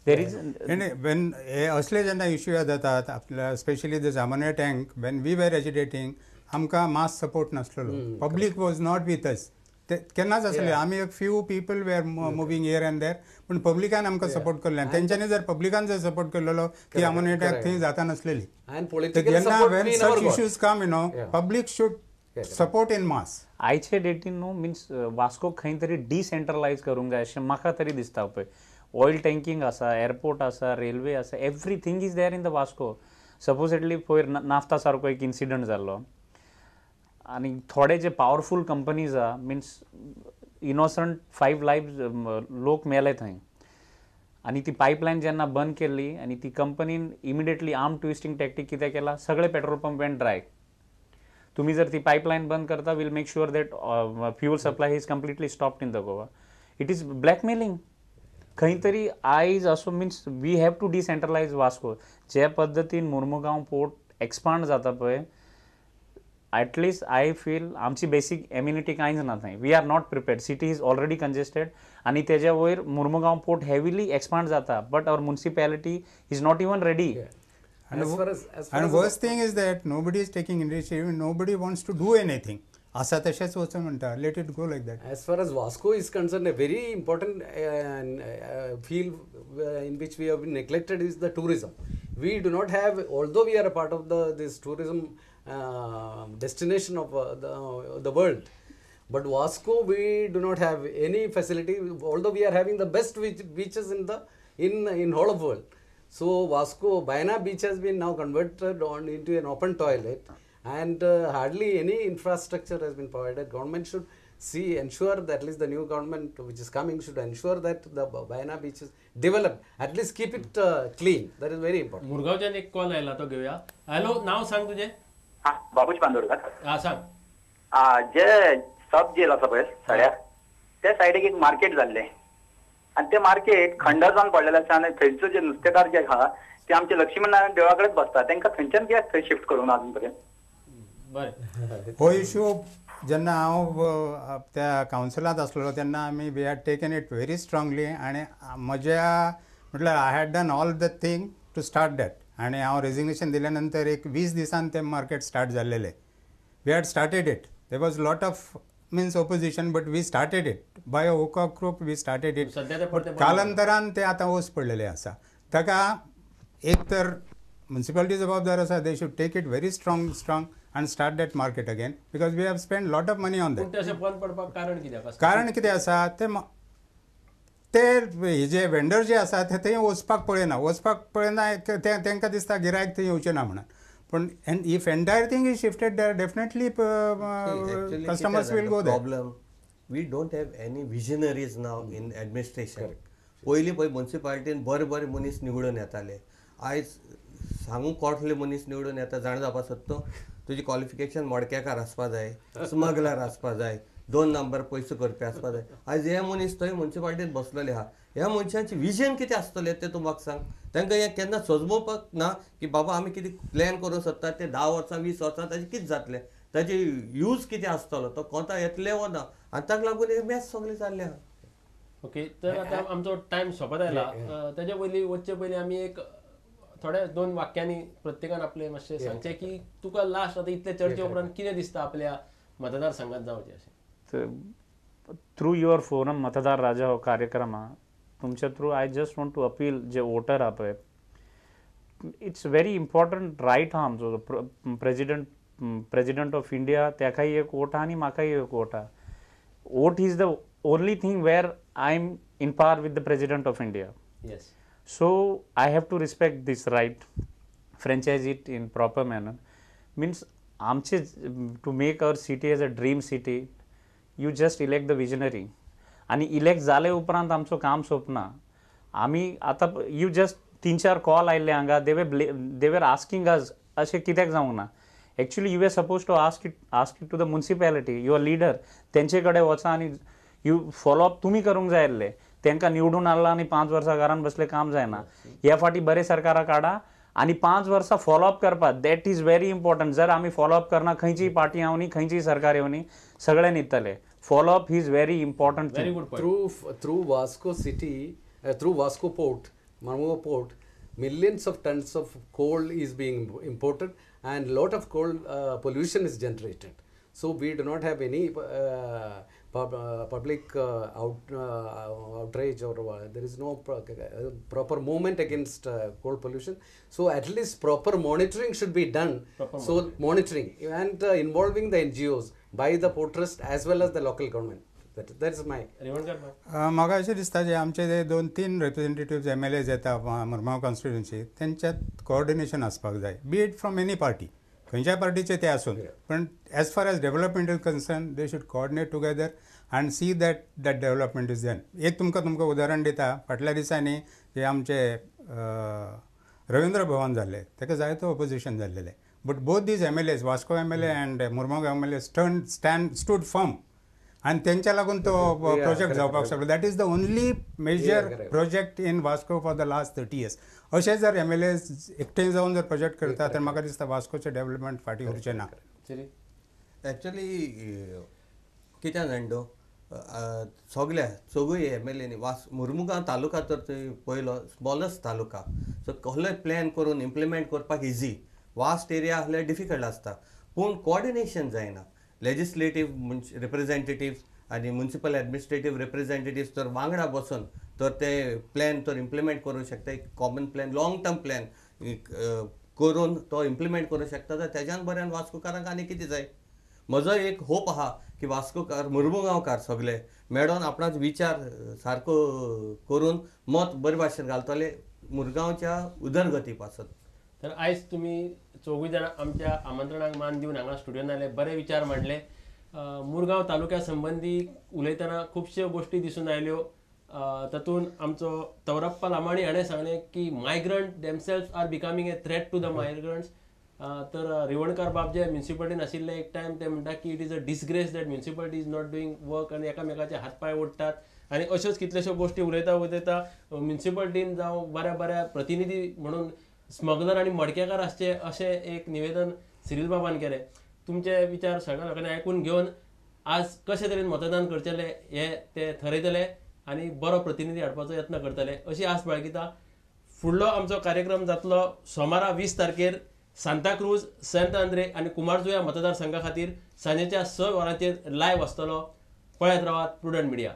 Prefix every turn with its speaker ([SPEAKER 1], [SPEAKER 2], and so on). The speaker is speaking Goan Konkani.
[SPEAKER 1] There is
[SPEAKER 2] when हे असले जेन्ना इश्यू जातात आपल्या, specially the ammonia tank, when we were agitating, आमकां मास support नासलेलो, public was not with us. ते केन्नाच आसले, आमी एक few people were moving here and there, पूण पब्लिकान आमकां सपोर्ट केल्ले. तेंच्यांनी जर पब्लिकान जर सपोर्ट केल्लो ती अमोनिया टँक थंय जाता नासलेली. जेन्ना when such issues come, public should support in mass.
[SPEAKER 1] आयचे डेटीन न्हू मिन्स वास्को खंय तरी डिसेंट्रलायज करूंक जाय अशें म्हाका तरी दिसता. पळय ऑयल टँकिंग आसा, एअरपोर्ट आसा, रेल्वे आसा, everything is there in the Vasco. Supposedly पयर नाफ्ता सारको एक इन्सिडंट जाल्लो आनी थोडे जे पावरफूल कंपनीज आहा, मिन्स इनोसंट 5 लायफ लोक मेले थंय. आनी ती पायपलायन जेन्ना बंद केल्ली आनी ती कंपनीन इमिडिएटली आर्म ट्विस्टींग टॅक्टीक कितें केलां, सगळे पेट्रोल पंप वेंट ड्राय. तुम्ही जर ती पायपलायन बंद करता, will make sure that fuel supply is completely stopped in the Goa. It is blackmailing. खंय तरी आयज असो means we have to decentralise Vasco. जे पद्दतीन मुर्मुगांव पोर्ट एक्सपांड जाता पळय, एटलिस्ट I feel आमची बेसीक एम्युनिटी कांयच ना थंय. We are not prepared, city is already congested आनी तेज्या वयर मुर्मुगांव पोर्ट हेविली एक्सपांड जाता, but our municipality is not even ready.
[SPEAKER 2] And worst thing is that nobody is taking initiative, nobody wants to do anything. आसा तशेंच वचून म्हणटा, let it go like that.
[SPEAKER 3] As far as Vasco is concerned, a very important field in which we have been neglected is the tourism. We do not have, although we are a part of the this tourism destination of the world, but Vasco we do not have any facility, although we are having the best beaches in the in whole of world. So Vasco Baina beach has been now converted on into an open toilet, and hardly any infrastructure has been provided. Government should ensure that at least the new government which is coming should ensure that the Baina beach is developed, at least keep it clean. That is very important.
[SPEAKER 4] मुरगांवच्यान एक कॉल आयला तो घेवया. हॅलो, नाव सांग तुझे.
[SPEAKER 5] बाबूश बांदोडकर.
[SPEAKER 4] हा सांग.
[SPEAKER 5] जे सब जेल आसा पळय सड्या, त्या सायडीक एक मार्केट जाल्लें आनी तें मार्केट खंडर जावन पडलेलें आसा आनी थंयचो जे नुस्तेकार जे आहा ते आमचे लक्ष्मीनारायण देवळा कडेन बसता, तांकां थंयच्यान कित्याक थंय शिफ्ट करूंक ना अजून पर्यंत?
[SPEAKER 4] बरें,
[SPEAKER 2] हो इशू जेन्ना हांव त्या कावन्सिलांत आसलेलो तेन्ना आमी we had taken it very strongly आनी म्हज्या म्हटल्यार I had done all the thing to start that. आनी हांव रेजिग्नेशन दिल्या नंतर एक 20 दिसान तें मार्केट स्टार्ट जाल्लेलें. We had started it, there was lot of means opposition, but we started it by a hook or crook, we started it. कालांतरान ते आतां ओस पडलेलें आसा. ताका एक तर म्युनिसिपालिटी जबाबदार आसा, they should take it very strong and start that market again, because we have spend lot of money on that.
[SPEAKER 4] अशें बंद पडपाक कारण कितें आसा? कारण
[SPEAKER 2] कितें आसा ते ते जे वेंडर जे आसा ते थंय वचपाक पळयना, वचपाक पळयना, तांकां दिसता गिरायक थंय येवचें ना म्हणून. पण and if entire thing is shifted there, definitely customers will go there.
[SPEAKER 6] Problem, we don't have any visionaries now in administration. पयलीं पळय म्युनिसिपालिटीन बरे बरे मनीस निवडून येताले, आयज सांगूंक कोटले मनीस निवडून येता. जाणा जावपा सोदता तुजी क्वॉलिफिकेशन मडकेकार आसपा जाय, स्मगलर आसपा जाय, 2 नंबर पयसो करपी आसपा जाय. आयज हे मनीस थंय म्युनिसिपालिटीन बसलेले आहा, ह्या मनशांचें विजन कितें आसतलें तें तूं म्हाका सांग. तांकां हें केन्ना सजमोवपाक ना की बाबा आमी कितें प्लॅन करूंक सोदतात ते 10 वर्सां 20 वर्सां ताजें कितें जातलें, ताजे यूज कितें आसतलो, तो कोता येतले वो ना, आनी ताका लागून हे मॅच सगळें जाल्लें आहा.
[SPEAKER 4] ओके, तर आतां आमचो टायम सोंपत आयला. ताजे पयलीं वचचे पयलीं आमी एक थोड्या 2 वाक्यांनी प्रत्येकान आपलें मातशें सांगचें की तुका लास्ट आतां इतले चर्चे उपरांत कितें दिसता आपल्या मतदारसंघात जावचें अशें.
[SPEAKER 1] थ्रू your forum मतदार राजा हो कार्यक्रम आहा तुमच्या through I just want to appeal J voter आहा पळय, it's very important right आहा आमचो. प्रेजिडंट ऑफ इंडिया ताकाय एक वोट आहा आनी म्हाकाय एक वोट आहा. Vote is the only thing where I am in par with the president of India.
[SPEAKER 4] Yes,
[SPEAKER 1] so I have to respect this right, franchise it in proper manner. Means आमचे to make our city as a dream city, you just elect the visionary. आनी इलेक्ट जाले उपरांत आमचो काम सोंपना. आमी आतां you just 3-4 call आयिल्ले हांगा, they were asking अस अशें कित्याक जावंक ना. Actually you are suppose to ask it to the municipality, your leader, तेंचे कडेन वचा आनी you follow up तुमी करूंक जाय आसलें. तांकां निवडून हाडला आनी 5 वर्सां घरान बसले काम जायना. ह्या फावटी बरें सरकारां काडा आनी 5 वर्सां फॉलोअप करपाक, that is very important. जर आमी फॉलोअप करना, खंयचीय पार्टी येवनी, खंयचीय सरकार येवनी, सगळे न्हिदतले. Follow-up is very important.
[SPEAKER 4] Very good point.
[SPEAKER 3] Through Vasco city, through Vasco port, Marmugao port, millions of tons of coal is being imported and lot of coal pollution is generated. So we do not have any public outrage or there is no proper movement against coal pollution. So at least proper monitoring should be done. So monitoring and involving the NGOs by the Port Trust as well as the local government. That is my.
[SPEAKER 2] म्हाका अशें दिसता जे आमचे जे 2-3 रिप्रेझेंटेटिव्ह MLAs येता मुरगांव कॉन्स्टिट्युएन्सी तेंच्यात कोऑर्डिनेशन आसपाक जाय, be it from any party, खंयच्याय पार्टीचे ते आसून, पण as far as development is concern they should coordinate together and see that that development is done. एक तुमकां उदाहरण दिता, फाटल्या दिसांनी जे आमचे रवींद्र भवन जाल्ले ताका जायतो ओपोजिशन जाल्लेलें, but both these MLAs, Vasco MLA and Mormugao MLA stood firm आनी तेंच्या लागून तो प्रोजेक्ट जावपाक शकलो. That is the only major project in Vasco for the last 30 years. अशें जर MLA एकठांय जावन जर प्रोजेक्ट करता तर म्हाका दिसता वास्कोचें डेव्हलपमेंट फाटीं उरचें ना.
[SPEAKER 6] एक्चुअली कित्याक जाण तूं सगल्या चौगूय MLA Mormugao taluka तर तुवें पळयलो स्मॉलस्ट तालुका, सो कसलोय प्लॅन करून इम्प्लिमेंट करपाक इजी, वास्ट एरिया आसल्यार डिफिकल्ट आसता, पूण कोऑर्डिनेशन जायना. लेजिस्लेटीव रिप्रेझेंटेटिव्ह आनी म्युनिसिपल एडमिनिस्ट्रेटीव रिप्रेझेंटेटिव्ह तर वांगडा बसून तर ते प्लॅन तर इम्प्लिमेंट करूंक शकता, एक common plan, long term plan करून तो इम्प्लिमेंट करूंक शकता. तर तेज्यान बऱ्यान वास्कोकारांक आनी कितें जाय. म्हजो एक होप आहा की वास्कोकार मुरमुगांवकार सगळे मेळोन आपणाचो विचार सारको करून मत बरे भाशेन घालतले मुरगांवच्या उदरगती पासत.
[SPEAKER 4] तर आयज तुमी चौगूय जाणां आमच्या आमंत्रणाक मान दिवन हांगा स्टुडियोन आयले, बरे विचार मांडले. मुरगांव तालुक्या संबंदी उलयतना खुबश्यो गोश्टी दिसून आयल्यो. तातूंत आमचो तवरप्पा लामाणी हाणें सांगलें की migrant themselves are becoming a threat to the migrants. तर रिवणकार बाब जे म्युनिसिपालिटीन आशिल्ले एक टायम ते म्हणटा की it is a disgrace that municipality is not doing work आनी एकामेकाचे हात पांय ओडटात आनी अश्योच कितल्योश्यो गोश्टी उलयता उलयता म्युनिसिपालिटीन जावं बऱ्या बऱ्या प्रतिनिधी म्हणून स्मगलर आनी मडकेकार आसचे अशें एक निवेदन सिरील बाबान केलें. तुमचे विचार सगळ्या लोकांनी आयकून घेवन आज कशे तरेन मतदान करचेले हे ते थरयतले आनी बरो प्रतिनिधी हाडपाचो यत्न करतले अशी आस बाळगिता. फुडलो आमचो कार्यक्रम जातलो सोमारा 20 तारखेर सांताक्रूज, सेंत आंद्रे आनी कुमारजुया मतदारसंघा खातीर सांजेच्या 6 वरांचेर लायव्ह आसतलो. पळयत रावात प्रुडंट मिडिया.